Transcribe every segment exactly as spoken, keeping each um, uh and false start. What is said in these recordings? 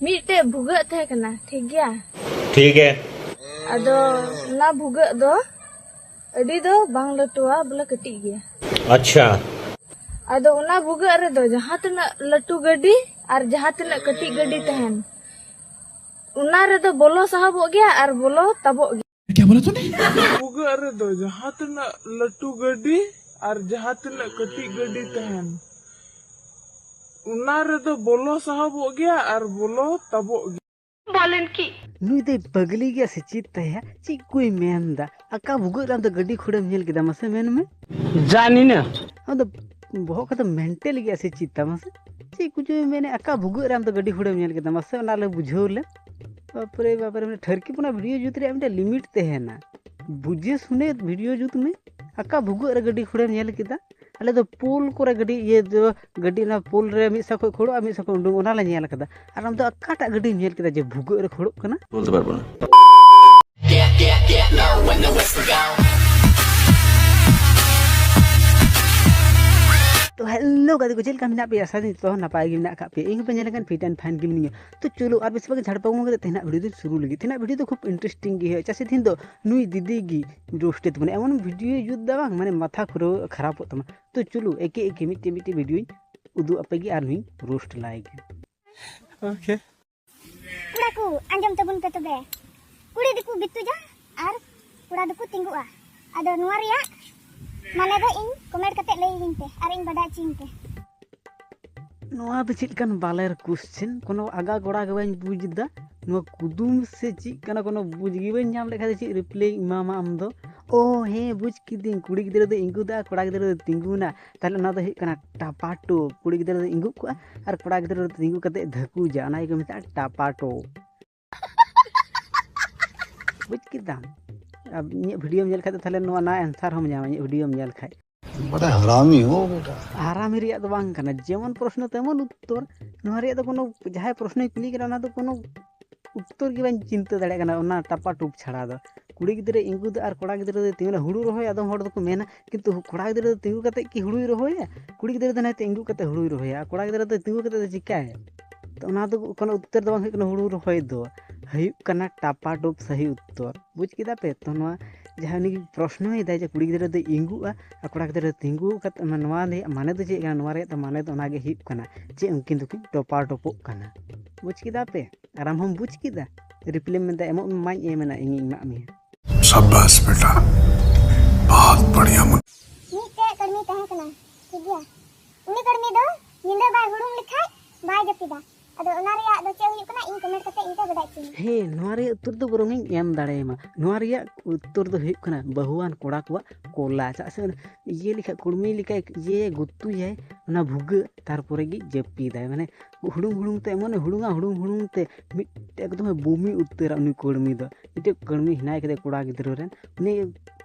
ᱢᱤᱫᱴᱮᱡ ᱵᱷᱩᱜᱟᱹᱜ ᱛᱟᱦᱮᱸ ᱠᱟᱱᱟ, ᱴᱷᱤᱠ ᱜᱮᱭᱟ? ᱴᱷᱤᱠ ᱜᱮ᱾ ᱟᱫᱚ ᱚᱱᱟ ᱵᱷᱩᱜᱟᱹᱜ ᱫᱚ ᱟᱹᱰᱤ ᱫᱚ ᱵᱟᱝ ᱞᱟᱹᱴᱩᱣᱟ, ᱵᱚᱞᱮ ᱠᱟᱹᱴᱤᱡ ᱜᱮᱭᱟ᱾ ᱟᱪᱪᱷᱟ᱾ ᱟᱫᱚ ᱚᱱᱟ ᱵᱷᱩᱜᱟᱹᱜ ᱨᱮᱫᱚ ᱡᱟᱦᱟᱸ ᱛᱤᱱᱟᱹᱜ ᱞᱟᱹᱴᱩ ᱜᱟᱹᱰᱤ ᱟᱨ ᱡᱟᱦᱟᱸ ᱛᱤᱱᱟᱹᱜ ᱠᱟᱹᱴᱤᱡ ᱜᱟᱹᱰᱤ ᱛᱟᱦᱮᱱ, ᱚᱱᱟ ᱨᱮᱫᱚ ᱵᱚᱞᱚ ᱥᱟᱦᱚᱵᱚᱜ ᱜᱮᱭᱟ ᱟᱨ ᱵᱚᱞᱚ ᱛᱟᱵᱚᱜ ᱜᱮᱭᱟ᱾ ᱠᱭᱟ ᱵᱳᱞᱟ ᱛᱩᱢᱱᱮ? ᱵᱷᱩᱜᱟᱹᱜ ᱨᱮᱫᱚ ᱡᱟᱦᱟᱸ ᱛᱤᱱᱟᱹᱜ ᱞᱟᱹᱴᱩ ᱜᱟᱹᱰᱤ ᱟᱨ ᱡᱟᱦᱟᱸ ᱛᱤᱱᱟᱹᱜ ᱠᱟᱹᱴᱤᱡ ᱜᱟᱹᱰᱤ ᱛᱟᱦᱮᱱ, ᱚᱱᱟ ᱨᱮᱫᱚ ᱵᱚᱞᱚ ᱥᱟᱦᱚᱵᱚᱜ ᱜᱮᱭᱟ ᱟᱨ ᱵᱚᱞᱚ ᱛᱟᱵᱚᱜ ᱜᱮᱭᱟ᱾ ᱵᱚᱞᱮᱱ ᱠᱤ? ᱱᱩᱭ ᱫᱚᱭ ᱯᱟᱜᱽᱞᱤ ᱜᱮᱭᱟ ᱥᱮ ᱪᱮᱫ ᱛᱟᱭᱟ? ᱪᱮᱫ ᱠᱚᱭ ᱢᱮᱱ ᱫᱟ? ᱟᱠᱟ ᱵᱷᱩᱜᱟᱹᱜ ᱨᱮ ᱟᱢ ᱫᱚ ᱜᱟᱹᱰᱤ ᱠᱷᱩᱲᱮᱢ ᱧᱮᱞ ᱠᱮᱫᱟ? ᱢᱟᱥᱮ ᱢᱮᱱ ᱢᱮ᱾ ᱡᱟᱱᱤ ᱱᱟ᱾ ᱟᱢ ᱫᱚ ᱵᱚᱦᱚᱜ ᱠᱚᱫᱚ ᱢᱮᱱᱴᱮᱞ ᱜᱮᱭᱟ ᱥᱮ ᱪᱮᱫ ᱛᱟᱢᱟ ᱥᱮ? ᱪᱮᱫ ᱠᱚᱪᱚᱭ ᱢᱮᱱᱮᱫ, ᱟᱠᱟ ᱵᱷᱩᱜᱟᱹᱜ ᱨᱮ ᱟᱢ ᱫᱚ ᱜᱟᱹᱰᱤ ᱠᱷᱩᱲᱮᱢ ᱧᱮᱞ ᱠᱮᱫᱟ? ᱢᱟᱥᱮ ᱚᱱᱟ ᱞᱮ ᱵᱩᱡᱷᱟᱹᱣ ᱞᱮ᱾ ᱵᱟᱯᱨᱮ, ᱵᱟᱯᱨᱮ, ᱢᱟᱱᱮ ᱴᱷᱟᱹᱨᱠᱤ ᱯᱚᱱᱟ ᱵᱷᱤᱰᱤᱭᱳ ᱡᱩᱛ ᱨᱮᱭᱟᱜ ᱢᱤᱫᱴᱮᱱ ᱞᱤᱢᱤᱴ ᱛᱟᱦᱮᱱᱟ᱾ ᱵᱩᱡᱷᱟᱹ ᱥᱩᱱᱮ ᱵᱷᱤᱰᱤᱭᱳ ᱡᱩᱛ ᱢᱮ᱾ ᱟᱠᱟ ᱵᱷᱩᱜᱟᱹᱜ ᱨᱮ ᱜᱟᱹᱰᱤ ᱠᱷᱩᱲᱮᱢ ᱧᱮᱞ ᱠᱮᱫᱟ? ᱟᱞᱮ ᱫᱚ ᱯᱳᱞ ᱠᱚᱨᱮ ᱜᱟᱹᱰᱤ ᱤᱭᱟᱹ ᱫᱚ, ᱜᱟᱹᱰᱤ ᱚᱱᱟ ᱯᱳᱞ ᱨᱮ ᱢᱤᱫ ᱥᱮᱫ ᱠᱷᱚᱱ ᱠᱷᱩᱲᱚᱜᱼᱟ, ᱢᱤᱫ ᱥᱮᱫ ᱠᱷᱚᱱ ᱩᱰᱩᱝ, ᱚᱱᱟ ᱞᱮ ᱧᱮᱞ ᱠᱟᱫᱟ᱾ ᱟᱨ ᱟᱢ ᱫᱚ ᱚᱠᱟᱴᱟᱜ ᱜᱟᱹᱰᱤᱢ ᱧᱮᱞ ᱠᱮᱫᱟ ᱡᱮ ᱵᱷᱩᱜᱟᱹᱜ ᱨᱮ ᱠᱷᱩᱲᱚᱜ ᱠᱟᱱᱟ? বলতে পারবো না। ᱛᱚ ᱦᱮᱞᱳ ᱜᱟᱛᱮ ᱠᱚ, ᱪᱮᱫ ᱞᱮᱠᱟ ᱢᱮᱱᱟᱜ ᱯᱮᱭᱟ? ᱟᱥᱟ ᱫᱤᱧ ᱡᱚᱛᱚ ᱦᱚᱲ ᱱᱟᱯᱟᱭ ᱜᱮ ᱢᱮᱱᱟᱜ ᱟᱠᱟᱫ ᱯᱮᱭᱟ᱾ ᱤᱧ ᱦᱚᱸᱯᱮ ᱧᱮᱞ ᱠᱟᱱ ᱯᱷᱤᱴ ᱮᱱᱰ ᱯᱷᱟᱭᱤᱱ ᱜᱮ ᱢᱤᱱᱟᱹᱧᱟ᱾ ᱛᱚ ᱪᱚᱞᱚ ᱟᱨ ᱵᱮᱥᱤ ᱵᱟᱝ ᱡᱷᱟᱲᱯᱟ ᱠᱟᱛᱮ ᱛᱮᱦᱮᱧᱟᱜ ᱵᱷᱤᱰᱤᱭᱳ ᱫᱚᱧ ᱥᱩᱨᱩ ᱞᱟᱹᱜᱤᱫ᱾ ᱛᱮᱦᱮᱧᱟᱜ ᱵᱷᱤᱰᱤᱭᱳ ᱫᱚ ᱠᱷᱩᱵ ᱤᱱᱴᱟᱨᱮᱥᱴᱤᱝ ᱜᱮ ᱦᱩᱭᱩᱜᱼᱟ᱾ ᱪᱟᱜ ᱥᱮ ᱛᱮᱦᱮᱧ ᱫᱚ ᱱᱩᱭ ᱫᱤᱫᱤ ᱜᱮ ᱨᱳᱥᱴᱮ ᱛᱟᱵᱚᱱᱟ᱾ ᱮᱢᱚᱱ ᱵᱷᱤᱰᱤᱭᱳᱭ ᱡᱩᱛ ᱫᱟ ᱵᱟᱝ, ᱢᱟᱱᱮ ᱢᱟᱛᱷᱟ ᱠᱷᱩᱨᱟᱹᱣ ᱠᱷᱟᱨᱟᱯᱚᱜ ᱛᱟᱢᱟ᱾ ᱛᱚ ᱪᱚᱞᱚ ᱮᱠᱮ ᱮᱠᱮ ᱢᱤᱫᱴᱮᱡ ᱢᱤᱫᱴᱮᱡ ᱵᱷᱤᱰᱤᱭᱳᱧ ᱩᱫᱩᱜ ᱟᱯᱮ ᱜᱮ ᱟᱨ ᱱᱩᱭ ᱨᱳᱥᱴ ᱞᱟᱭ ᱜᱮ᱾ ᱳᱠᱮ᱾ ᱠᱚᱲᱟ ᱠᱚ, ᱟᱸᱡᱚᱢ ᱛᱟᱵᱚᱱ ᱯᱮ ᱛᱚᱵᱮ᱾ ᱠᱩᱲᱤ ᱫᱚᱠᱚ ᱵᱤᱛᱩᱡᱟ ᱟᱨ ᱠᱚᱲᱟ ᱫᱚᱠᱚ ᱛᱤᱸᱜᱩᱜᱼᱟ᱾ ᱟᱫᱚ ᱱᱚᱣᱟ ᱨᱮᱭᱟᱜ ᱢᱟᱱᱮ ᱫᱚ ᱤᱧ ᱠᱚᱢᱮᱱᱴ ᱠᱟᱛᱮ ᱞᱟᱹᱭᱟᱹᱧ ᱯᱮ ᱟᱨ ᱤᱧ ᱵᱟᱰᱟᱭ ᱦᱚᱪᱚᱧ ᱯᱮ᱾ ᱱᱚᱣᱟ ᱫᱚ ᱪᱮᱫ ᱞᱮᱠᱟᱱ ᱵᱟᱞᱮᱨ ᱠᱚᱥᱪᱮᱱ? ᱠᱳᱱᱳ ᱟᱜᱟ ᱜᱚᱲᱟ ᱜᱮ ᱵᱟᱹᱧ ᱵᱩᱡᱽ ᱮᱫᱟ᱾ ᱱᱚᱣᱟ ᱠᱩᱫᱩᱢ ᱥᱮ ᱪᱮᱫ ᱠᱟᱱᱟ, ᱠᱳᱱᱳ ᱵᱩᱡᱽ ᱜᱮ ᱵᱟᱹᱧ ᱧᱟᱢ ᱞᱮᱠᱷᱟᱱ ᱫᱚ ᱪᱮᱫ ᱨᱤᱯᱞᱟᱭ ᱤᱧ ᱮᱢᱟᱢᱟ ᱟᱢ ᱫᱚ? ᱳ ᱦᱮᱸ, ᱵᱩᱡᱽ ᱠᱤᱫᱟᱹᱧ, ᱠᱩᱲᱤ ᱜᱤᱫᱽᱨᱟᱹ ᱫᱚ ᱤᱸᱜᱩᱫᱟ, ᱠᱚᱲᱟ ᱜᱤᱫᱽᱨᱟᱹ ᱫᱚ ᱛᱤᱸᱜᱩᱱᱟ᱾ ᱛᱟᱦᱞᱮ ᱚᱱᱟ ᱫᱚ ᱦᱩᱭᱩᱜ ᱠᱟᱱᱟ ᱴᱟᱯᱟᱴᱳᱯ᱾ ᱠᱩᱲᱤ ᱜᱤᱫᱽᱨᱟᱹ ᱫᱚ ᱤᱸᱜᱩᱜ ᱠᱚᱜᱼᱟ ᱟᱨ ᱠᱚᱲᱟ ᱜᱤᱫᱽᱨᱟᱹ ᱫᱚ ᱛᱤᱸᱜᱩ ᱠᱟᱛᱮ ᱫᱷᱟᱹᱠᱩᱡᱟ, ᱚᱱᱟ ᱜᱮᱠᱚ ᱢᱮᱛᱟᱜᱼᱟ ᱴᱟᱯᱟᱴᱳᱯ᱾ ᱵᱩᱡᱽ ᱠᱮᱫᱟᱢ? ᱟᱨ ᱤᱧᱟᱹᱜ ᱵᱷᱤᱰᱤᱭᱳᱢ ᱧᱮᱞ ᱠᱷᱟᱡ ᱫᱚ ᱛᱟᱦᱞᱮ ᱱᱚᱣᱟ ᱨᱮᱱᱟᱜ ᱮᱱᱥᱟᱨ ᱦᱚᱸᱢ ᱧᱟᱢᱟ, ᱤᱧᱟᱹᱜ ᱵᱷᱤᱰᱤᱭᱳᱢ ᱧᱮᱞ ᱠᱷᱟᱡ᱾ ᱵᱟᱰᱟ ᱦᱟᱨᱟᱢᱤ ᱦᱳ ᱵᱮᱴᱟ᱾ ᱦᱟᱨᱟᱢᱤ ᱨᱮᱭᱟᱜ ᱫᱚ ᱵᱟᱝ ᱠᱟᱱᱟ, ᱡᱮᱢᱚᱱ ᱯᱨᱚᱥᱱᱚ ᱛᱮᱢᱚᱱ ᱩᱛᱛᱚᱨ᱾ ᱱᱚᱣᱟ ᱨᱮᱭᱟᱜ ᱫᱚ ᱠᱳᱱᱳ, ᱡᱟᱦᱟᱸᱭ ᱯᱨᱚᱥᱱᱚᱭ ᱠᱩᱞᱤ ᱠᱟᱱᱟ, ᱚᱱᱟ ᱫᱚ ᱠᱳᱱᱳ ᱩᱛᱛᱚᱨ ᱜᱮ ᱵᱟᱹᱧ ᱪᱤᱱᱛᱟᱹ ᱫᱟᱲᱮᱭᱟᱜ ᱠᱟᱱᱟ ᱚᱱᱟ ᱴᱟᱯᱟᱴᱩᱯ ᱪᱷᱟᱲᱟ ᱫᱚ᱾ ᱠᱩᱲᱤ ᱜᱤᱫᱽᱨᱟᱹ ᱤᱸᱜᱩ ᱫᱚ ᱟᱨ ᱠᱚᱲᱟ ᱜᱤᱫᱽᱨᱟᱹ ᱫᱚ ᱛᱤᱸᱜᱩᱱᱟ, ᱦᱩᱲᱩ ᱨᱚᱦᱚᱭ ᱟᱫᱚᱢ ᱦᱚᱲ ᱫᱚᱠᱚ ᱢᱮᱱᱟ, ᱠᱤᱱᱛᱩ ᱠᱚᱲᱟ ᱜᱤᱫᱽᱨᱟᱹ ᱫᱚ ᱛᱤᱸᱜᱩ ᱠᱟᱛᱮ ᱠᱤ ᱦᱩᱲᱩᱭ ᱨᱚᱦᱚᱭᱟ? ᱠᱩᱲᱤ ᱜᱤᱫᱽᱨᱟᱹ ᱫᱚ ᱱᱟᱭᱛᱮ ᱤᱸᱜᱩ ᱠᱟᱛᱮ ᱦᱩᱲᱩᱭ ᱨᱚᱦᱚᱭᱟ, ᱟᱨ ᱠᱚᱲᱟ ᱜᱤᱫᱽᱨᱟᱹ ᱫᱚ ᱛᱤᱸᱜᱩ ᱠᱟᱛᱮ ᱫᱚ ᱪᱤᱠᱟᱭᱟ? ᱛᱚ ᱚᱱᱟ ᱫᱚ ᱠᱳᱱᱳ ᱩᱛᱛᱚᱨ ᱫᱚ ᱵᱟᱝ ᱦᱩᱭᱩᱜ ᱠᱟᱱᱟ ᱦᱩᱲᱩ ᱨᱚᱦᱚᱭ ᱫᱚ, ᱦᱩᱭᱩᱜ ᱠᱟᱱᱟ ᱴᱟᱯᱟᱰᱩᱯ ᱥᱟᱹᱦᱤ ᱩᱛᱛᱚᱨ᱾ ᱵᱩᱡᱽ ᱠᱮᱫᱟ ᱯᱮ? ᱛᱚ ᱱᱚᱣᱟ ᱡᱟᱦᱟᱸ ᱩᱱᱤ ᱯᱨᱚᱥᱱᱚᱭᱮᱫᱟᱭ ᱡᱮ ᱠᱩᱲᱤ ᱜᱤᱫᱽᱨᱟᱹ ᱫᱚᱭ ᱤᱸᱜᱩᱜᱼᱟ ᱟᱨ ᱠᱚᱲᱟ ᱜᱤᱫᱽᱨᱟᱹ ᱛᱤᱸᱜᱩ ᱠᱟᱛᱮ, ᱢᱟᱱᱮ ᱱᱚᱣᱟ ᱨᱮᱭᱟᱜ ᱢᱟᱱᱮ ᱫᱚ ᱪᱮᱫ ᱠᱟᱱᱟ? ᱱᱚᱣᱟ ᱨᱮᱭᱟᱜ ᱫᱚ ᱢᱟᱱᱮ ᱫᱚ ᱚᱱᱟᱜᱮ ᱦᱩᱭᱩᱜ ᱠᱟᱱᱟ ᱡᱮ ᱩᱱᱠᱤᱱ ᱫᱚᱠᱤᱱ ᱴᱚᱯᱟᱰᱚᱯᱚᱜ ᱠᱟᱱᱟ᱾ ᱵᱩᱡᱽ ᱠᱮᱫᱟ ᱯᱮ? ᱟᱨ ᱟᱢ ᱦᱚᱸᱢ ᱵᱩᱡᱽ ᱠᱮᱫᱟ? ᱨᱤᱯᱞᱟᱭ ᱢᱮᱱᱫᱟ ᱮᱢᱚᱜ ᱢᱮ, ᱢᱟᱧ ᱮᱢ ᱮᱱᱟ, ᱤᱧᱤᱧ ᱮᱢᱟᱜ ᱢᱮᱭᱟ᱾ शाबाश बेटा, बहुत बढ़िया। ᱢᱤᱫᱴᱮᱡ ᱠᱟᱹᱲᱢᱤ ᱛᱟᱦᱮᱸ ᱠᱟᱱᱟ, ᱴᱷᱤᱠ ᱜᱮᱭᱟ? ᱩᱱᱤ ᱠᱟᱹᱲᱢᱤ ᱫᱚ ᱧᱤᱫᱟᱹ ᱵᱟᱭ ᱦᱩᱲᱩᱝ ᱞᱮᱠᱷᱟᱡ ᱵᱟᱭ ᱡᱟᱹᱯᱤᱫᱟ᱾ ᱟᱫᱚ ᱚᱱᱟ ᱨᱮᱭᱟᱜ ᱫᱚ ᱪᱮᱫ ᱦᱩᱭᱩᱜ ᱠᱟᱱᱟ, ᱤᱧ ᱠᱚᱢᱮᱱᱴ ᱠᱟᱛᱮ ᱤᱧ ᱯᱮ ᱵᱟᱰᱟᱭ ᱦᱚᱪᱚᱧᱟ᱾ ᱦᱮᱸ, ᱱᱚᱣᱟ ᱨᱮᱭᱟᱜ ᱩᱛᱛᱚᱨ ᱫᱚ ᱵᱚᱨᱚᱝ ᱤᱧ ᱮᱢ ᱫᱟᱲᱮᱭᱟᱢᱟ᱾ ᱱᱚᱣᱟ ᱨᱮᱭᱟᱜ ᱩᱛᱛᱚᱨ ᱫᱚ ᱦᱩᱭᱩᱜ ᱠᱟᱱᱟ ᱵᱟᱹᱦᱩᱣᱟᱱ ᱠᱚᱲᱟ ᱠᱚᱣᱟᱜ ᱠᱚᱞᱟ᱾ ᱪᱮᱫᱟᱜ ᱥᱮ ᱤᱭᱟᱹ ᱞᱮᱠᱟ, ᱠᱩᱲᱢᱤ ᱞᱮᱠᱟᱭ ᱤᱭᱟᱹᱭᱟᱭ, ᱜᱩᱛᱩᱭᱟᱭ ᱚᱱᱟ ᱵᱷᱩᱜᱟᱹᱜ, ᱛᱟᱨᱯᱚᱨᱮ ᱜᱮ ᱡᱟᱹᱯᱤᱫᱟᱭ᱾ ᱢᱟᱱᱮ ᱦᱩᱲᱩᱝ ᱦᱩᱲᱩᱝ ᱛᱮ ᱮᱢᱚᱱᱮ ᱦᱩᱲᱩᱝᱟ, ᱦᱩᱲᱩᱝ ᱦᱩᱲᱩᱝ ᱛᱮ ᱢᱤᱫ ᱮᱠᱫᱚᱢᱮ ᱵᱩᱢᱤ ᱩᱛᱟᱹᱨᱟ ᱩᱱᱤ ᱠᱩᱲᱢᱤ ᱫᱚ᱾ ᱢᱤᱫᱴᱮᱡ ᱠᱩᱲᱢᱤ ᱦᱮᱱᱟᱭ ᱠᱮᱫᱮ ᱠᱚᱲᱟ ᱜᱤᱫᱽᱨᱟᱹ ᱨᱮᱱ, ᱩᱱᱤ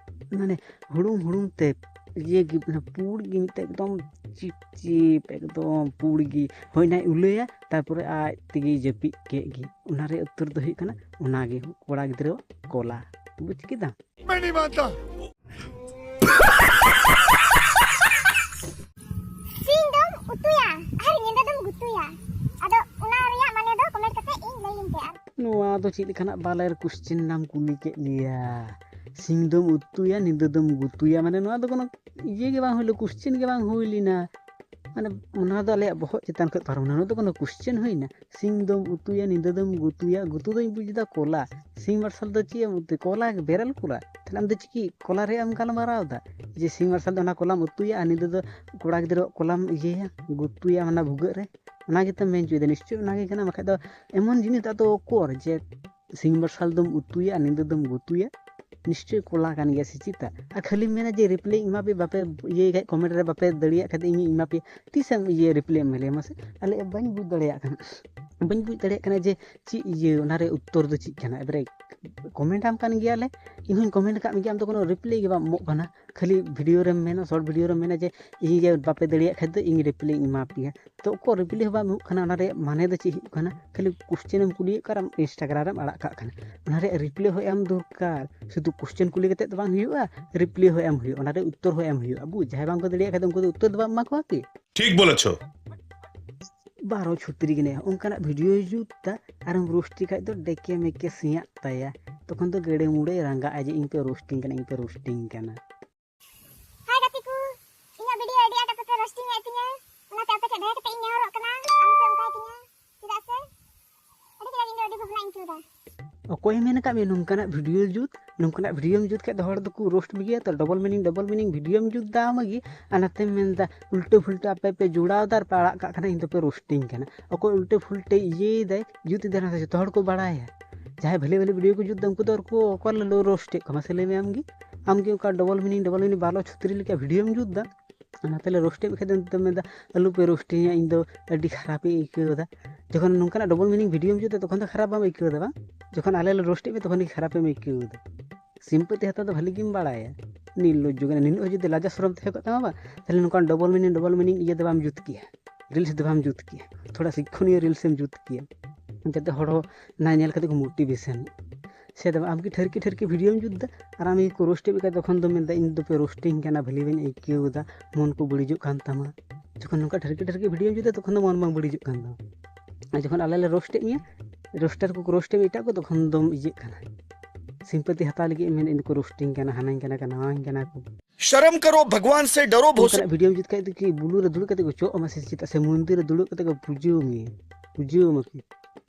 ᱢᱟᱱᱮ ᱦᱩᱲᱩᱝ ᱦᱩᱲᱩᱝ ᱛᱮ ᱤᱭᱟᱹ ᱜᱮ, ᱢᱟᱱᱮ ᱯᱩᱲ ᱜᱮ ᱢᱤᱫᱴᱮᱡ ᱮᱠᱫᱚᱢ ᱪᱤᱯ ᱪᱤᱯ, ᱮᱠᱫᱚᱢ ᱯᱩᱲ ᱜᱮ᱾ ᱦᱳᱭ ᱚᱱᱟᱭ ᱩᱞᱟᱹᱭᱟ, ᱛᱟᱨᱯᱚᱨᱮ ᱟᱡ ᱛᱮᱜᱮ ᱡᱟᱹᱯᱤᱫ ᱠᱮᱫ ᱜᱮ᱾ ᱚᱱᱟ ᱨᱮᱭᱟᱜ ᱩᱛᱛᱚᱨ ᱫᱚ ᱦᱩᱭᱩᱜ ᱠᱟᱱᱟ ᱚᱱᱟᱜᱮ ᱠᱚᱲᱟ ᱜᱤᱫᱽᱨᱟᱹᱣᱟᱜ ᱠᱚᱞᱟ᱾ ᱵᱩᱡᱽ ᱠᱮᱫᱟᱢ? ᱥᱤᱧ ᱫᱚᱢ ᱩᱛᱩᱭᱟ ᱟᱨ ᱧᱤᱫᱟᱹ ᱫᱚᱢ ᱜᱩᱛᱩᱭᱟ᱾ ᱟᱫᱚ ᱚᱱᱟ ᱨᱮᱭᱟᱜ ᱢᱟᱱᱮ ᱫᱚ ᱠᱚᱢᱮᱱᱴ ᱠᱟᱛᱮ ᱤᱧ ᱞᱟᱹᱭᱟᱹᱧ ᱯᱮ ᱟᱨ᱾ ᱱᱚᱣᱟ ᱫᱚ ᱪᱮᱫ ᱞᱮᱠᱟᱱᱟᱜ ᱵᱟᱞᱮᱨ ᱠᱚᱥᱪᱮᱱ ᱮᱢ ᱠᱩᱞᱤ ᱠᱮᱫ ᱞᱮᱭᱟ? ᱥᱤᱧ ᱫᱚᱢ ᱩᱛᱩᱭᱟ, ᱧᱤᱫᱟᱹ ᱫᱚᱢ ᱜᱩᱛᱩᱭᱟ, ᱢᱟᱱᱮ ᱱᱚᱣᱟ ᱫᱚ ᱠᱳᱱᱳ ᱤᱭᱟᱹ ᱜᱮ ᱵᱟᱝ ᱦᱩᱭ ᱞᱮᱱᱟ, ᱠᱚᱥᱪᱮᱱ ᱜᱮ ᱵᱟᱝ ᱦᱩᱭ ᱞᱮᱱᱟ᱾ ᱢᱟᱱᱮ ᱚᱱᱟ ᱫᱚ ᱟᱞᱮᱭᱟᱜ ᱵᱚᱦᱚᱜ ᱪᱮᱛᱟᱱ ᱠᱷᱚᱱ ᱯᱟᱨᱚᱢ ᱮᱱᱟ, ᱱᱚᱣᱟ ᱫᱚ ᱠᱳᱱᱳ ᱠᱚᱥᱪᱮᱱ ᱦᱩᱭᱱᱟ? ᱥᱤᱧ ᱫᱚᱢ ᱩᱛᱩᱭᱟ, ᱧᱤᱫᱟᱹ ᱫᱚᱢ ᱜᱩᱛᱩᱭᱟ, ᱜᱩᱛᱩ ᱫᱚᱧ ᱵᱩᱡᱽ ᱮᱫᱟ ᱠᱚᱞᱟ, ᱥᱤᱧ ᱢᱟᱨᱥᱟᱞ ᱫᱚ ᱪᱮᱫ ᱮᱢ ᱩᱛᱩᱭᱟ? ᱠᱚᱞᱟ, ᱵᱮᱨᱮᱞ ᱠᱚᱞᱟ᱾ ᱛᱟᱦᱞᱮ ᱟᱢ ᱫᱚ ᱪᱤᱠᱤ ᱠᱚᱞᱟ ᱨᱮᱭᱟᱜ ᱮᱢ ᱜᱟᱞᱢᱟᱨᱟᱣ ᱮᱫᱟ? ᱡᱮ ᱥᱤᱧ ᱢᱟᱨᱥᱟᱞ ᱫᱚ ᱚᱱᱟ ᱠᱚᱞᱟᱢ ᱩᱛᱩᱭᱟ ᱟᱨ ᱧᱤᱫᱟᱹ ᱫᱚ ᱠᱚᱲᱟ ᱜᱤᱫᱽᱨᱟᱹᱣᱟᱜ ᱠᱚᱞᱟᱢ ᱤᱭᱟᱹᱭᱟ, ᱜᱩᱛᱩᱭᱟ ᱚᱱᱟ ᱵᱷᱩᱜᱟᱹᱜ ᱨᱮ, ᱚᱱᱟ ᱜᱮᱛᱚᱢ ᱢᱮᱱ ᱦᱚᱪᱚᱭᱮᱫᱟ? ᱱᱤᱥᱪᱚᱭ ᱚᱱᱟ ᱜᱮ ᱠᱟᱱᱟ, ᱵᱟᱠᱷᱟᱡ ᱫᱚ ᱮᱢᱚᱱ ᱡᱤᱱᱤᱥ ᱫᱚ ᱟᱫᱚ ᱚᱠᱚᱨ ᱡᱮ ᱥᱤᱧ ᱢᱟᱨᱥᱟᱞ ᱫᱚᱢ ᱩᱛᱩᱭᱟ ᱟᱨ ᱧᱤᱫᱟᱹ ᱫᱚᱢ ᱜᱩᱛᱩᱭᱟ, ᱱᱤᱥᱪᱚᱭ ᱠᱚᱞᱟ ᱠᱟᱱ ᱜᱮᱭᱟ ᱥᱮ ᱪᱮᱛᱟ? ᱟᱨ ᱠᱷᱟᱹᱞᱤᱢ ᱢᱮᱱᱟ ᱡᱮ ᱨᱤᱯᱞᱟᱭ ᱤᱧ ᱮᱢᱟ ᱯᱮ, ᱵᱟᱯᱮ ᱤᱭᱟᱹᱭ ᱠᱷᱟᱡ, ᱠᱚᱢᱮᱱᱴ ᱨᱮ ᱵᱟᱯᱮ ᱫᱟᱲᱮᱭᱟᱜ ᱠᱷᱟᱡ ᱫᱚ ᱤᱧᱤᱧ ᱮᱢᱟ ᱯᱮᱭᱟ᱾ ᱛᱤᱥᱮᱢ ᱤᱭᱟᱹ ᱨᱤᱯᱞᱟᱭ ᱮᱢ ᱞᱟᱹᱭᱟ ᱢᱟᱥᱮ? ᱟᱞᱮ ᱵᱟᱹᱧ ᱵᱩᱡᱽ ᱫᱟᱲᱮᱭᱟᱜ ᱠᱟᱱᱟ, ᱵᱟᱹᱧ ᱵᱩᱡᱽ ᱫᱟᱲᱮᱭᱟᱜ ᱠᱟᱱᱟ ᱡᱮ ᱪᱮᱫ ᱤᱭᱟᱹ, ᱚᱱᱟ ᱨᱮ ᱩᱛᱛᱚᱨ ᱫᱚ ᱪᱮᱫ ᱠᱟᱱᱟ? ᱮᱵᱟᱨᱮ ᱠᱚᱢᱮᱱᱴ ᱟᱢ ᱠᱟᱱ ᱜᱮᱭᱟᱞᱮ, ᱤᱧ ᱦᱚᱸᱧ ᱠᱚᱢᱮᱱᱴ ᱟᱠᱟᱫ ᱢᱮᱜᱮᱭᱟ, ᱟᱢ ᱫᱚ ᱠᱳᱱᱳ ᱨᱤᱯᱞᱟᱭ ᱜᱮ ᱵᱟᱢ ᱮᱢᱚᱜ ᱠᱟᱱᱟ᱾ ᱠᱷᱟᱹᱞᱤ ᱵᱷᱤᱰᱤᱭᱳ ᱨᱮᱢ ᱢᱮᱱᱟ, ᱥᱚᱨᱴ ᱵᱷᱤᱰᱤᱭᱳ ᱨᱮᱢ ᱢᱮᱱᱟ ᱡᱮ ᱤᱧ ᱡᱮ ᱵᱟᱯᱮ ᱫᱟᱲᱮᱭᱟᱜ ᱠᱷᱟᱡ ᱫᱚ ᱤᱧ ᱨᱤᱯᱞᱟᱭ ᱤᱧ ᱮᱢᱟ ᱯᱮᱭᱟ᱾ ᱛᱚ ᱚᱠᱚᱭ ᱨᱤᱯᱞᱟᱭ ᱦᱚᱸ ᱵᱟᱢ ᱮᱢᱚᱜ ᱠᱟᱱᱟ, ᱚᱱᱟ ᱨᱮᱭᱟᱜ ᱢᱟᱱᱮ ᱫᱚ ᱪᱮᱫ ᱦᱩᱭᱩᱜ ᱠᱟᱱᱟ? ᱠᱷᱟᱹᱞᱤ ᱠᱚᱥᱪᱮᱱ ᱮᱢ ᱠᱩᱞᱤᱭᱮᱫ ᱠᱚᱣᱟ ᱟᱨ ᱟᱢ ᱤᱱᱥᱴᱟᱜᱨᱟᱢ ᱨᱮᱢ ᱟᱲᱟᱜ ᱠᱟᱜ ᱠᱟᱱᱟ᱾ ᱚᱱᱟ ᱨᱮᱭᱟᱜ ᱨᱤᱯᱞᱟᱭ ᱦᱚᱸ ᱮᱢ ᱫᱚᱨᱠᱟᱨ᱾ ᱥᱩᱫᱷᱩ ᱠᱚᱥᱪᱮᱱ ᱠᱩᱞᱤ ᱠᱟᱛᱮᱫ ᱫᱚ ᱵᱟᱝ ᱦᱩᱭᱩᱜᱼᱟ, ᱨᱤᱯᱞᱟᱭ ᱦᱚᱸ ᱮᱢ ᱦᱩᱭᱩᱜᱼᱟ, ᱚᱱᱟ ᱨᱮ ᱩᱛᱛᱚᱨ ᱦᱚᱸ ᱮᱢ ᱦᱩᱭᱩᱜᱼᱟ᱾ ᱟᱵᱚ ᱡᱟᱦᱟᱸᱭ ᱵᱟᱝ ᱠᱚ ᱫᱟᱲᱮᱭᱟᱜ ᱠᱷᱟᱡ ᱫᱚ ᱩᱱᱠᱩ ᱫᱚ ᱩᱛᱛᱚᱨ ᱫᱚ ᱵᱟᱢ ᱮᱢᱟ ᱠᱚᱣᱟ ᱠᱤ? ᱴᱷᱤᱠ ᱵᱚᱞᱮᱪᱷᱚ᱾ ᱵᱟᱨᱚ ᱪᱷᱩᱛᱨᱤ ᱜᱮ ᱚᱱᱠᱟᱱᱟᱜ ᱵᱷᱤᱰᱤᱭᱳᱭ ᱡᱩᱛ ᱫᱟ, ᱟᱨᱮᱢ ᱨᱳᱥᱴᱤ ᱠᱷᱟᱡ ᱫᱚ ᱰᱮᱠᱮ ᱢᱮᱠᱮ ᱥᱤᱭᱟᱜ ᱛᱟᱭᱟ᱾ ᱛᱚᱠᱷᱚᱱ ᱫᱚ ᱜᱮᱰᱮ ᱢᱩᱲᱮ ᱨᱟᱸᱜᱟᱜᱼᱟ ᱡᱮ ᱤᱧ ᱯᱮ ᱨᱳᱥᱴᱤᱝ ᱠᱟᱱᱟ, ᱤᱧ ᱯᱮ ᱨᱳᱥᱴᱤᱝ ᱠᱟᱱᱟ᱾ ᱦᱟᱭ ᱜᱟᱛᱮ ᱠᱚ, ᱤᱧᱟᱹᱜ ᱵᱷᱤᱰᱤᱭᱳ ᱟᱹᱰᱤ ᱟᱸᱴ ᱟᱯᱮ ᱯᱮ ᱨᱳᱥᱴᱤᱝ ᱮᱫ ᱛᱤᱧᱟᱹ, ᱚᱱᱟᱛᱮ ᱟᱯᱮ ᱴᱷᱮᱱ ᱫᱟᱭᱟ ᱠᱟᱛᱮ ᱤᱧ ᱱᱮᱦᱚᱨᱚᱜ ᱠᱟᱱᱟ, ᱟᱞᱚ ᱯᱮ ᱚᱱᱠᱟᱭ ᱛᱤᱧᱟᱹ, ᱪᱮᱫᱟᱜ ᱥᱮ ᱟᱹᱰᱤ ᱠᱟᱡᱟᱠ ᱤᱧ ᱫᱚ ᱟᱹᱰᱤ ᱵᱷᱟᱵᱽᱱᱟᱧ ᱟᱹᱭᱠᱟᱹᱣ ᱫᱟ᱾ ᱚᱠᱚᱭᱮ ᱢᱮᱱ ᱟᱠᱟᱫ ᱢᱮᱭᱟ ᱱᱚᱝᱠᱟᱱᱟᱜ ᱵᱷᱤᱰᱤᱭᱳ ᱡᱩᱛ? ᱱᱚᱝᱠᱟᱱᱟᱜ ᱵᱷᱤᱰᱤᱭᱳᱢ ᱡᱩᱛ ᱠᱷᱟᱡ ᱫᱚ ᱦᱚᱲ ᱫᱚᱠᱚ ᱨᱳᱥᱴ ᱢᱮᱜᱮᱭᱟ᱾ ᱛᱚ ᱰᱚᱵᱚᱞ ᱢᱤᱱᱤᱝ ᱰᱚᱵᱚᱞ ᱢᱤᱱᱤᱝ ᱵᱷᱤᱰᱤᱭᱳᱢ ᱡᱩᱛ ᱫᱟ ᱢᱟᱹᱜᱤ, ᱟᱨ ᱱᱟᱛᱮᱢ ᱢᱮᱱᱫᱟ ᱩᱞᱴᱟᱹ ᱯᱷᱩᱞᱴᱟᱹ ᱟᱯᱮ ᱯᱮ ᱡᱚᱲᱟᱣ ᱫᱟ ᱟᱨ ᱯᱮ ᱟᱲᱟᱜ ᱠᱟᱜ ᱠᱟᱱᱟ, ᱤᱧ ᱫᱚᱯᱮ ᱨᱳᱥᱴᱤᱝ ᱠᱟᱱᱟ᱾ ᱚᱠᱚᱭ ᱩᱞᱴᱟᱹ ᱯᱷᱩᱞᱴᱟᱹ ᱤᱭᱟᱹᱭ ᱫᱟᱭ, ᱡᱩᱛ ᱮᱫᱟᱭ, ᱚᱱᱟ ᱫᱚ ᱡᱚᱛᱚ ᱦᱚᱲ ᱠᱚ ᱵᱟᱲᱟᱭᱟ᱾ ᱡᱟᱦᱟᱸᱭ ᱵᱷᱟᱞᱮ ᱵᱷᱟᱞᱮ ᱵᱷᱤᱰᱤᱭᱳ ᱠᱚ ᱡᱩᱛ ᱫᱟ ᱩᱱᱠᱩ ᱫᱚ ᱟᱨ ᱠᱚ ᱚᱠᱟ ᱨᱮᱞᱮ ᱨᱳᱥᱴ ᱮᱫ ᱠᱚᱣᱟ? ᱢᱟᱥᱮ ᱞᱟᱹᱭ ᱢᱮ ᱟᱢ ᱜᱮ᱾ ᱟᱢ ᱜᱮ ᱚᱱᱠᱟ ᱰᱚᱵᱚᱞ ᱢᱤᱱᱤᱝ ᱰᱚᱵᱚᱞ ᱢᱤᱱᱤᱝ ᱵᱟᱞᱚ ᱪᱷᱩᱛᱨᱤ ᱞᱮᱠᱟ ᱵᱷᱤᱰᱤᱭᱳᱢ ᱡᱩᱛ ᱫᱟ, ᱚᱱᱟ ᱛᱮᱞᱮ ᱨᱳᱥᱴ ᱮᱫ ᱢᱮᱠᱷᱟᱱ ᱫᱚ ᱢᱮᱱᱫᱟ ᱟᱞᱚ ᱯᱮ ᱨᱳᱥᱴᱤᱧᱟ, ᱤᱧ ᱫᱚ ᱟᱹᱰᱤ ᱠᱷᱟᱨᱟᱯᱤᱧ ᱟᱹᱭᱠᱟᱹᱣ ᱮᱫᱟ᱾ ᱡᱚᱠᱷᱚᱱ ᱱᱚᱝᱠᱟᱱᱟᱜ ᱰᱚᱵᱚᱞ ᱢᱤᱱᱤᱝ ᱵᱷᱤᱰᱤᱭᱳᱢ ᱡᱩᱛ ᱫᱟ ᱛᱚᱠᱷᱚᱱ ᱫᱚ ᱠᱷᱟᱨᱟᱯ ᱵᱟᱢ ᱟᱹᱭᱠᱟᱹᱣ ᱮᱫᱟ ᱵᱟᱝ? ᱡᱚᱠᱷᱚᱱ ᱟᱞᱮ ᱞᱮ ᱨᱳᱥᱴ ᱮᱫ ᱢᱮ ᱛᱚᱠᱷᱚᱱ ᱜᱮ ᱠᱷᱟᱨᱟᱯᱮᱢ ᱟᱹᱭᱠᱟᱹᱣ ᱮᱫᱟ᱾ ᱥᱤᱢᱯᱟᱹᱛᱤ ᱦᱟᱛᱟᱣ ᱫᱚ ᱵᱷᱟᱹᱞᱤ ᱜᱮᱢ ᱵᱟᱲᱟᱭᱟ᱾ ᱱᱤᱨᱞᱚᱡᱽᱡᱚ ᱠᱟᱱᱟ, ᱱᱤᱱᱟᱹᱜ ᱦᱚᱸ ᱡᱩᱫᱤ ᱞᱟᱡᱟ ᱥᱚᱨᱚᱢ ᱛᱟᱦᱮᱸ ᱠᱚᱜ ᱛᱟᱢᱟ ᱵᱟᱝ, ᱛᱟᱦᱞᱮ ᱱᱚᱝᱠᱟᱱ ᱰᱚᱵᱚᱞ ᱢᱤᱱᱤᱝ ᱰᱚᱵᱚᱞ ᱢᱤᱱᱤᱝ ᱤᱭᱟᱹ ᱫᱚ ᱵᱟᱢ ᱡᱩᱛ ᱠᱮᱭᱟ, ᱨᱤᱞᱥ ᱫᱚ ᱵᱟᱢ ᱡᱩᱛ ᱠᱮᱭᱟ᱾ ᱛᱷᱚᱲᱟ ᱥᱤᱠᱠᱷᱚᱱᱤᱭᱚ ᱨᱤᱞᱥ ᱮᱢ ᱡᱩᱛ ᱠᱮᱭᱟ, ᱡᱟᱛᱮ ᱦᱚᱲ ᱦᱚᱸ ᱚᱱᱟ ᱧᱮᱞ ᱠᱟᱛᱮ ᱠᱚ ᱢᱳᱴᱤᱵᱷᱮᱥᱚᱱ᱾ ᱥᱮ ᱫᱚ ᱟᱢ ᱠᱤ ᱴᱷᱟᱹᱨᱠᱤ ᱴᱷᱟᱹᱨᱠᱤ ᱵᱷᱤᱰᱤᱭᱳᱢ ᱡᱩᱛ ᱫᱟ ᱟᱨ ᱟᱢ ᱜᱮᱠᱚ ᱨᱳᱥᱴ ᱮᱫ ᱢᱮ ᱠᱷᱟᱡ ᱛᱚᱠᱷᱚᱱ ᱫᱚ ᱢᱮᱱᱫᱟ ᱤᱧ ᱫᱚᱯᱮ ᱨᱳᱥᱴᱤᱝ ᱠᱟᱱᱟ, ᱵᱷᱟᱹᱞᱤ ᱵᱟᱹᱧ ᱟᱹᱭᱠᱟᱹᱣ ᱮᱫᱟ, ᱢᱚᱱ ᱠᱚ ᱵᱟᱹᱲᱤᱡᱚᱜ ᱠᱟᱱ ᱛᱟᱢᱟ᱾ ᱡᱚᱠᱷᱚᱱ ᱱᱚᱝᱠᱟ ᱴᱷᱟᱹᱨᱠᱤ ᱴᱷᱟᱹᱨᱠᱤ ᱵᱷᱤᱰᱤᱭᱳᱢ ᱡᱩᱛ ᱫᱟ ᱛᱚᱠᱷᱚᱱ ᱫᱚ ᱢᱚᱱ ᱵᱟᱝ ᱵᱟᱹᱲᱤᱡᱚᱜ ᱠᱟᱱ ᱛᱟᱢᱟ᱾ ᱟᱨ ᱡᱚᱠᱷᱚᱱ ᱟᱞᱮ ᱞᱮ ᱨᱳᱥᱴ ᱮᱫ ᱢᱮᱭᱟ, ᱨᱳᱥᱴᱟᱨ ᱠᱚᱠᱚ ᱨᱳᱥᱴ ᱮᱫ ᱢᱮᱭᱟ ᱮᱴᱟᱜ ᱠᱚ, ᱛᱚᱠᱷᱚᱱ ᱫᱚᱢ ᱤᱭᱟᱹᱜ ᱠᱟᱱᱟ᱾ ᱥᱤᱢᱯᱟᱹᱛᱤ ᱦᱟᱛᱟᱣ ᱞᱟᱹᱜᱤᱫ ᱢᱮᱱ ᱤᱧ ᱫᱚᱠᱚ ᱨᱳᱥᱴᱤᱝ ᱠᱟᱱᱟ, ᱦᱟᱱᱟᱧ ᱠᱟᱱᱟ, ᱱᱟᱣᱟᱧ ᱠᱟᱱᱟ ᱠᱚ᱾ शर्म करो, भगवान से डरो, भोसड़ी। ᱚᱱᱠᱟᱱᱟᱜ ᱵᱷᱤᱰᱤᱭᱳᱢ ᱡᱩᱛ ᱠᱷᱟᱡ ᱫᱚ ᱠᱤ ᱵᱩᱞᱩ ᱨᱮ ᱫᱩᱲᱩᱵ ᱠᱟᱛᱮ ᱠᱚ ᱪᱚᱜ ᱟᱢᱟ ᱥᱮ ᱪᱮᱫᱟᱜ ᱥᱮ ᱢᱚᱱᱫᱤᱨ ᱨᱮ ᱫᱩᱲᱩᱵ ᱠᱟᱛᱮ ᱠᱚ ᱯᱩᱡᱟᱹ ᱢᱮᱭᱟ, ᱯᱩᱡᱟᱹ ᱟᱢᱟ ᱠᱤ?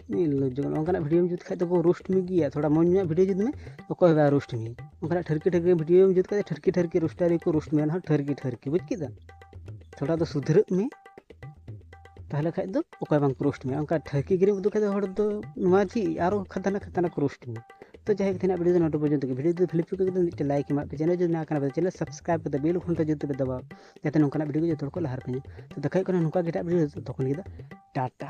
ᱱᱤᱨᱞᱚᱡᱽᱡᱚ ᱠᱟᱱᱟ᱾ ᱚᱱᱠᱟᱱᱟᱜ ᱵᱷᱤᱰᱤᱭᱳᱢ ᱡᱩᱛ ᱠᱷᱟᱡ ᱫᱚᱠᱚ ᱨᱳᱥᱴ ᱢᱮ ᱜᱮᱭᱟ᱾ ᱛᱷᱚᱲᱟ ᱢᱚᱡᱽ ᱧᱚᱜ ᱵᱷᱤᱰᱤᱭᱳ ᱡᱩᱛ ᱢᱮ, ᱚᱠᱚᱭ ᱦᱚᱸ ᱵᱟᱭ ᱨᱳᱥᱴ ᱢᱮᱭᱟ᱾ ᱚᱱᱠᱟᱱᱟᱜ ᱴᱷᱟᱹᱨᱠᱤ ᱴᱷᱟᱹᱨᱠᱤ ᱵᱷᱤᱰᱤᱭᱳᱢ ᱡᱩᱛ ᱠᱷᱟᱡ ᱫᱚ ᱴᱷᱟᱹᱨᱠᱤ ᱴᱷᱟᱹᱨᱠᱤ ᱨᱳᱥᱴᱟᱨ ᱜᱮᱠᱚ ᱨᱳᱥᱴ ᱢᱮᱭᱟ, ᱚᱱᱟ ᱦᱚᱸ ᱴᱷᱟᱹᱨᱠᱤ ᱴᱷᱟᱹᱨᱠᱤ, ᱵᱩᱡᱽ ᱠᱮᱫᱟ? ᱛᱷᱚᱲᱟ ᱫᱚ ᱥᱩᱫᱷᱨᱟᱹᱜ ᱢᱮ, ᱛᱟᱦᱚᱞᱮ ᱠᱷᱟᱡ ᱫᱚ ᱚᱠᱚᱭ ᱵᱟᱝ ᱠᱚ ᱨᱳᱥᱴ ᱢᱮᱭᱟ᱾ ᱚᱱᱠᱟ ᱴᱷᱟᱹᱨᱠᱤ ᱜᱤᱨᱤᱢ ᱩᱫᱩᱜ ᱠᱷᱟᱡ ᱫᱚ ᱦᱚᱲ ᱫᱚ ᱱᱚᱣᱟ ᱪᱮᱫ ᱟᱨᱚ ᱠᱷᱟᱫᱟᱱᱟ ᱠᱷᱟᱫᱟᱱᱟ ᱠᱚ ᱨᱳᱥᱴ ᱢᱮᱭᱟ᱾ ᱛᱚ ᱡᱟᱭᱦᱳᱠ, ᱛᱮᱦᱮᱧᱟᱜ ᱵᱷᱤᱰᱤᱭᱳ ᱫᱚ ᱱᱚᱰᱮ ᱯᱚᱨᱡᱚᱱᱛᱚ ᱜᱮ᱾ ᱵᱷᱤᱰᱤᱭᱳ ᱡᱩᱫᱤ ᱯᱷᱤᱞᱤᱯ ᱪᱩᱠᱟᱹ ᱠᱟᱛᱮ ᱢᱤᱫᱴᱮᱱ ᱞᱟᱭᱤᱠ ᱮᱢᱟᱜ ᱯᱮ, ᱪᱮᱱᱮᱞ ᱡᱩᱫᱤ ᱱᱟᱣᱟ ᱠᱟᱱᱟ ᱯᱮ ᱪᱮᱱᱮᱞ ᱥᱟᱵᱥᱠᱨᱟᱭᱤᱵ ᱠᱟᱛᱮ ᱵᱮᱞ ᱜᱷᱚᱱᱴᱟ ᱡᱩᱫᱤ ᱯᱮ ᱫᱟᱵᱟᱣ, ᱡᱟᱛᱮ ᱱᱚᱝᱠᱟᱱᱟᱜ ᱵᱷᱤᱰᱤᱭᱳ ᱡᱚᱛᱚ ᱦᱚᱲ ᱠᱚ ᱞᱟᱦᱟ ᱨᱮᱯᱮ ᱧᱟᱢ᱾ ᱛᱚ ᱫᱮᱠᱷᱟ ᱦᱩᱭᱩᱜ ᱠᱟᱱᱟ ᱱᱚᱝᱠᱟ ᱜᱮ ᱮᱴᱟᱜ ᱵᱷᱤᱰᱤᱭᱳ, ᱛᱚᱛᱚᱠᱷᱚᱱ ᱞᱟᱹᱜᱤᱫ ᱫᱚ ᱴᱟᱴᱟ᱾